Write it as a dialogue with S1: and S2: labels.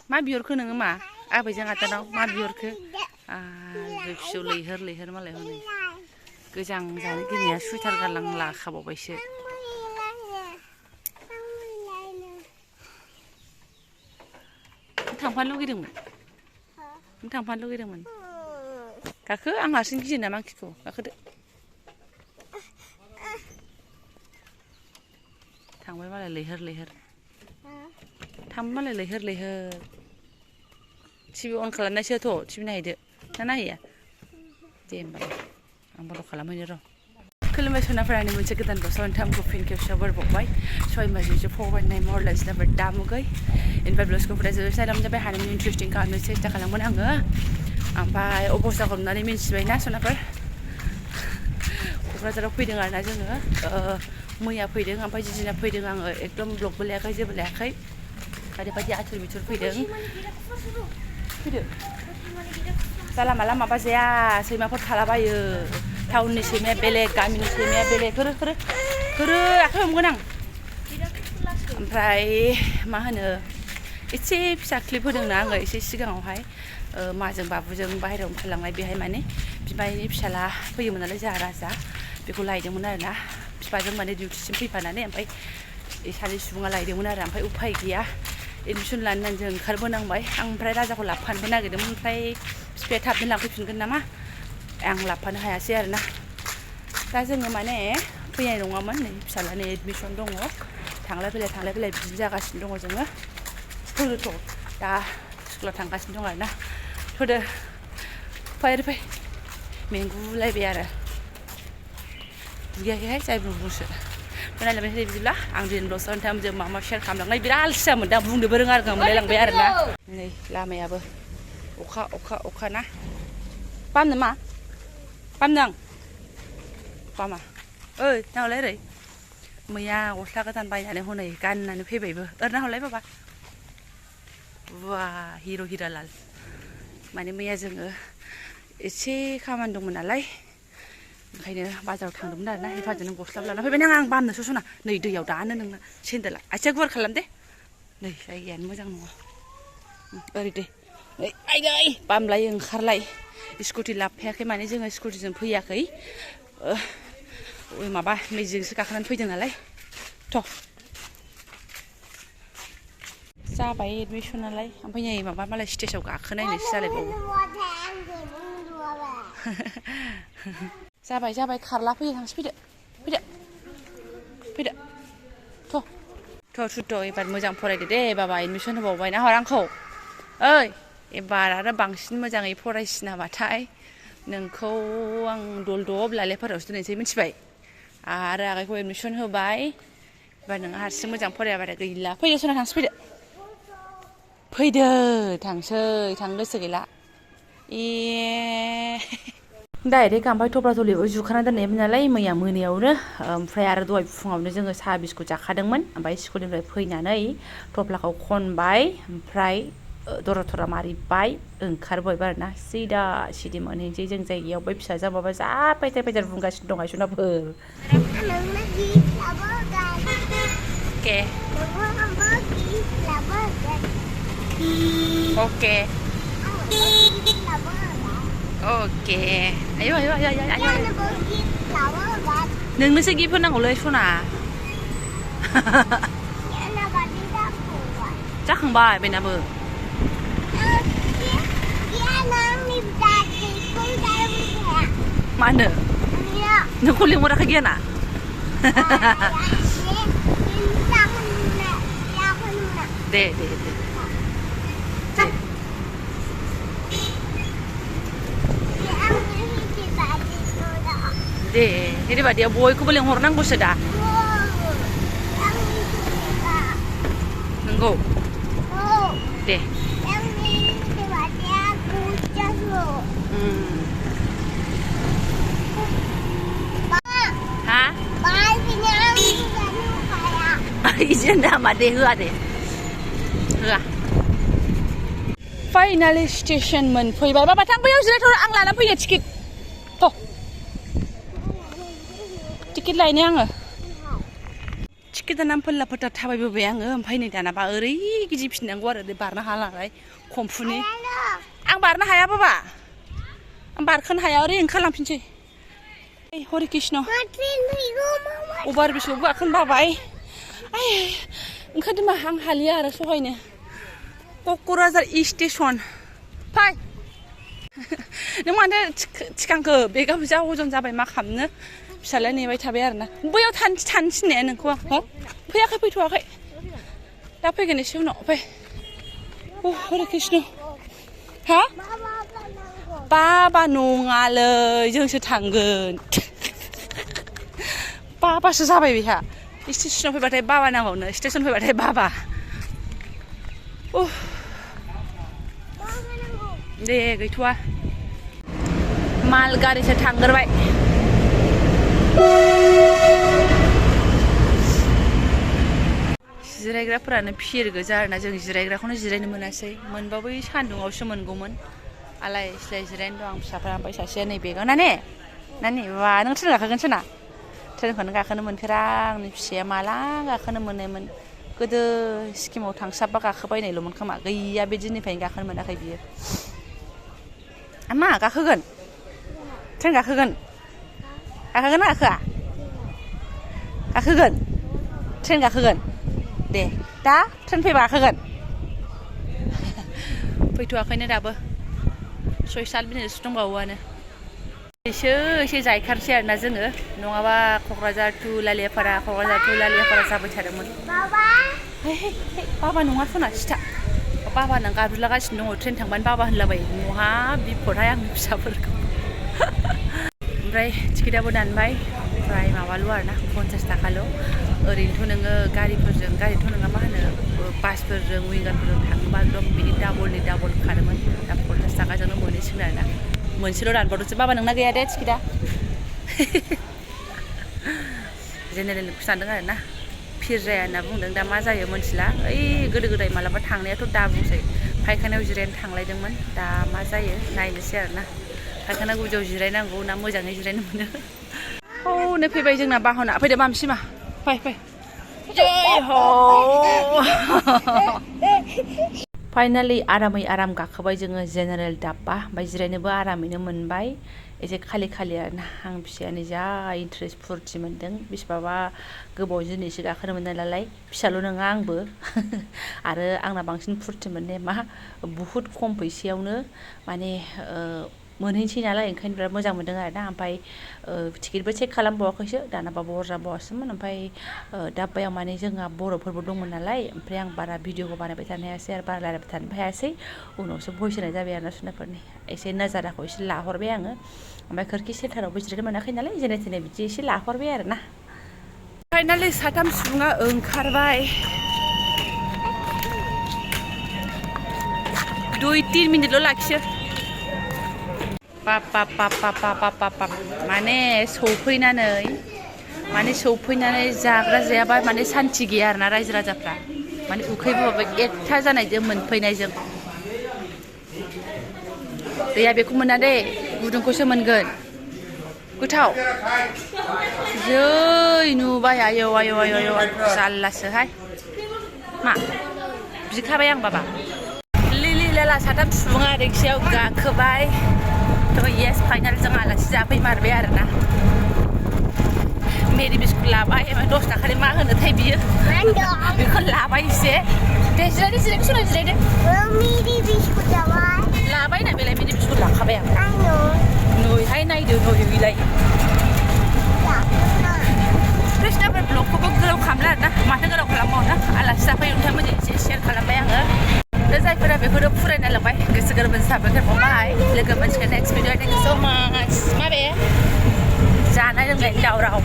S1: मा बिहरखो नोङो मा आबैजों आदानाव मा बिहरखो फिसौ लैहोर लैहोर मालाय हनै गोजां जानो गिनाया सुइटार गानलां लाखाबावबायसो थांफानो लुगैदोंमोन नों थांफानो लुगैदोंमोन गाखो आं हारसिं गियो ना मांखिखौ गाखोदो थांबाय मालाय लैहोर लैहोर थांबाय मालाय लैहोर लैहोर टिभि अन खालामनायसोथ' टिभि नायहैदो ना नायहैया दे होमबालाय आं बन्द' खालामहैनो र' खुलुमबाय सनाफोरानि मोनसे गोदान बोसोराव नोंथांमोनखौ फिन खेबसेयाव बरबावबाय सय माजिसे फरायनाय मरलेन्स नाम्बार दामुगै इनफाय ब्लग्सखौ फरायजोबो साइडआव जाबाय हानायनि इन्टारेस्टिं खालामनो सेस्था खालामगोन आङो ओमफ्राय अबस्थाखौ नुनानै मिन्थिबाय ना सनाफोर क'क्राझाराव फैदों आरोना जोङो मैया फैदों ओमफ्राय जिदिना फैदों आङो एकदम ब्लगबो लायाखै जेबो लायाखै ओरैबायदि आथुर बिथुर फैदों फैदो जाला माला माबा जाया सैमाफोर थालाबायो टाउननि सैमाया बेलेग गामिनि सैमाया बेलेग होरो आखाइ हमगोन आं ओमफ्राय मा होनो एसे फिसा क्लिप होदोंना आङो एसे सिगाङावहाय माजों बाबुजों बाहेरायाव ओंखारलांनाय बेहाय माने बिमायनि फिसाला फैयोमोन नालाय जोंहा राजा बेखौ लायदोंमोन आरोना बिफाजों माने डिउटिसिम फैफानानै ओमफ्राय सानै सुबुङा लायदोंमोन आरो ओमफ्राय उफाय गैया एडमिसन लानो होननानै जों ओंखारबोनांबाय आं ओमफ्राय राजाखौ लाबोफानोबो नागिरदोंमोन ओमफ्राय बिफाया थाबनो लांफैफिनगोन नामा आं लाबोफानो हायासै आरोना दा जोङो माने फैनाय नङामोन नै फिसालानि एडमिसन दङ थांलाय फैलाय बिदिनो जागासिनो दङ जोङो थ'थ' दा स्कुलाव थांगासिनो दं आरोना थ'दो फै मेंगुलायबाय आरो दुगैयाखैहाय जाय बुंसो नायलायबाय बिदिब्ला आं दिनै ब्लग्सआव नोंथांमोनजों मा शेयार खालामलांनाय बिराद आलसिया मोनदों आं बुंनोबो रोङा मोनलायलांबाय आरोना नै लामायाबो अखा ना बामनो मा बामनो आं बामा ओइ नाहरलाय ओरै मैया गस्ला गोदान बायनानै हनै गाननानै फैबायबो ओरैनो हरलाय बाबा बा हिर' हिरालाल माने मैया जोङो एसे खामानि दंमोन नालाय ओंखायनो बाजाराव थांदोंमोन आरोना हेफाजाबजों गस्ला लाना फैबाय आं बामनोसो सना नै दैयाव दानो नोंना सेन्देला आथिया गुवार खालाम दे नै जायगायानो मोजां नङा ओरै दे आइदै बामलाय ओंखारलाय स्कुटि लाबोफायाखै माने जोङो स्कुटिजों फैयाखै माबा मेजिकजोंसो गाखोनानै फैदों नालाय थ' जाबाय एडमिसनालाय ओमफ्राय नै माबा मालाय स्टेजाव गाखोनायनोसो जालायबावो जाबाय खारला फैयो थांसै फैदो थ' एबार मोजां फरायदो दे बाबा एडमिसन होबावबाय ना हर आंखौ ओइ एबार आरो बांसिन मोजाङै फरायसिनाबाथाय नोंखौ आं दलब लालेफोरावसो दोननोसै मिथिबाय आरो आगैखौ एडमिसन होबाय एबार नोङो हारसिं मोजां फरायाबाथाय गैला फैदो सना थांसै फैदो थांसै थांनो गोसो गैला डाइरेक्ट ओमफ्राय थफ्ला थफ्लिबो जुखाना दोननायमोन नालाय मैया मोनायावनो ओमफ्राय आरो दहाय फुङावनो जोङो साहा बिस्कुट जाखादोंमोन ओमफ्राय स्कुलनिफ्राय फैनानै थफ्लाखौ खनबाय ओमफ्राय दरा थरा मारिबाय ओंखारबायबो आरोना सिदा मोनहैनोसै जों जायगायाव बै फिसाजों माबा जा फायथार बुंगासिनो दं आइसनाफोर Oke. Ayo. नोंनोसो गिफ्ट होनांगौलै सना जाखांबाय बेनाबो मानो नोंखौ लिंहराखै गियाना दे deh, ini dia boy ku boleh ngornang gue sudah. Nenggo. Deh. Hah? Izin dah mah deh, Finally station मोनफैबाय बाबा थां बैयाव जिरायथ' आं लाना फैनो टिकेट थ' टिकेट लायनो आङो गोदाना फोल्ला फोथा थाबायबोबाय आङो ओमफ्राय नै दानाबा ओरै गिदिंफिननांगौ आरो बारनो हाला नालाय खमफुनि आं बारनो हाया बाबा आं बारखोनो हाया ओरै ओंखारलांफिनसै हरे कृष्ण अभार ब्रिजआव गाखोनो बाबाय ओंखारदों मा आं हालिया आरो सहायनो क'क्राझार स्टेसन फै नों मानो थिखांखो बेगा जा अजन जाबाय मा खालामनो फिसालाया नेबाय थाबाय आरोना बैयाव थानो थिननाया नोंखौ आं हो फैयाखै फैथ'वाखै दा फैगोन एसे उनाव फै हरे कृष्ण हा बाबा नङालै जोंसो थांगोन बाबासो जाबाय बेहा स्टेसनाव फैबाथाय बाबा नांगौनो स्टेसन फैबाथाय बाबा दे गैथ'वा माल गारिसो थांग्रोबाय जिरायग्राफोरानो फिर गोजा आरोना जों जिरायग्राखौनो जिरायनो मोनासै मोनबाबो सान्दुङावसो मोनगौमोन आलाय सिलाय जिरायनो दं आं फिसाफ्रा ओमफ्राय सासेया नै बेगाव नानि वा नों ट्रेन गाखोगोन सोना ट्रेनखौनो गाखोनो मोनफेरा आंनि फिसाया माला गाखोनो मोनोमोन गोदो सिक्किमाव थांसाबबा गाखोबायनायल'मोन खोमा गैया बे दिननिफ्रायनो गाखोनो मोनाखै बियो मा गाखोगोन ट्रेन गाखोगोन गाखोगोन ना गाखोआ गाखोगोन ट्रेन गाखोगोन दे दा ट्रेन फैबा गाखोगोन फैथ'वाखैनो दाबो 6-7 मिनिटसो दंबावोआनो एसे जायखारसै आरोना जोङो नङाबा क'क्राझार टु लालियापारा जाबाय थादोंमोन बाबा नङा सना सिथा बाबा नों गाबज्रिलागासिनो दङ ट्रेन थांबानो बाबा होनलाबायो नहा बिपदहाय आंनि फिसाफोरखौ ओमफ्राय टिकेटाबो दानबाय ओमफ्राय माबाल' आरोना 50 थाखाल' ओरैनोथ' नोङो गारिथ' नोङा मा होनो बासफोरजों विंगारफोरजों थाङोबा एकदम बिनि डाबल खारोमोन दा 50 थाखाजोंनो मोनहैसिगोन आरोना मोनसेल' दानबावदोंसो बाबा नोंना गैया दे टिकेटा जेनेरेलखौ सानदों आरोना फिर जाया होनना बुंदों दा मा जायो मोनथिला ओइ गोदो गोदाय मालाबा थांनायाथ' दा बुंसै फायखानायाव जिरायनो थांलायदोंमोन दा मा जायो नायनोसै आरोना फायखाना गुदियाव जिरायनांगौ ना मोजाङै जिरायनो मोनो नै फैबाय जोंना बाहना फैदो मामसिमा फै जय हो फाइनालि आराम गाखोबाय जोङो जेनेरेल डाब्बा ओमफ्राय जिरायनोबो आरामैनो मोनबाय एसे खालि आरोना आं फिसायानो जा इन्ट्रेस्ट फुरथि मोन्दों बिसिबाबा गोबाव दिनैसो गाखोनो मोननाय नालाय फिसाल' नङा आंबो आरो आंना बांसिन फुरथि मोननाया मा बुहुद खम फैसायावनो माने मोनहैसै नालाय ओंखायनो बिराद मोजां मोनदों आरोना ओमफ्राय टिकेटबो चेक खालामबावाखैसो दानाबाबो हरजाबावासोमोन ओमफ्राय डाब्बायाव माने जोंहा बर'फोरबो दंमोन नालाय ओमफ्राय आं बारा भिडिअखौ बानायबाय थानो हायासै आरो बारा रायलायबाय थानोबो हायासै उनावसो भइस होनाय जाबाय आरोना सुनाफोरनि एसे नाजाराखौ एसे लाहरबाय आङो ओमफ्राय खोरखि सेन्टारावबो जिरायनो मोनाखै नालाय जेने थेने बिदि एसे लाहरबाय आरोना फाइनालि 3 सुबुङा ओंखारबाय 2-3 मिनिटल' लाखियो बाप माने सौफैनानै जाग्रा जायाबा माने सान्थि गैया आरोना रायजो राजाफ्रा माने उखैबोबाबो एकथा जानायजों मोनफैनायजों दैया बेखौ मोना दे गुदुंखौसो मोनगोन गोथाव जै नुबाय आयौ जारलासोहाय मा बिखाबाय आं बाबा लिलि लाला 3 सुबुङा रिक्सायाव गाखोबाय थ' येस फाइनाल जों आलासि जाफैमारबाय आरोना मेरि बिस्कुट लाबाय ओमफ्राय 10 थाखानि मा होनोथाय बियो बेखौ लाबाय एसे दे जिरायदो सोलाय जिरायदो मेरि बिस्कुट लाबाय ना बेलाय मेरि बिस्कुट लाखाबाय आं नैहाय नायदो नैलाय कृष्णफोर ब्लगखौबो गोलाव खालामला आरोना माथो गोलाव खालामबावनो आलासि जाफैयो नोंथांमोनजों एसे शेयार खालामबाय आङो दा जायफोरा बेखौनो फरायना लांबाय गोसो गोरबोजों साबायखर बावबाय लोगो मोनसिगोन नेक्स्ट भिडिअ थेंक इउ स' माच माबे जानाय लोंनायनि दावराव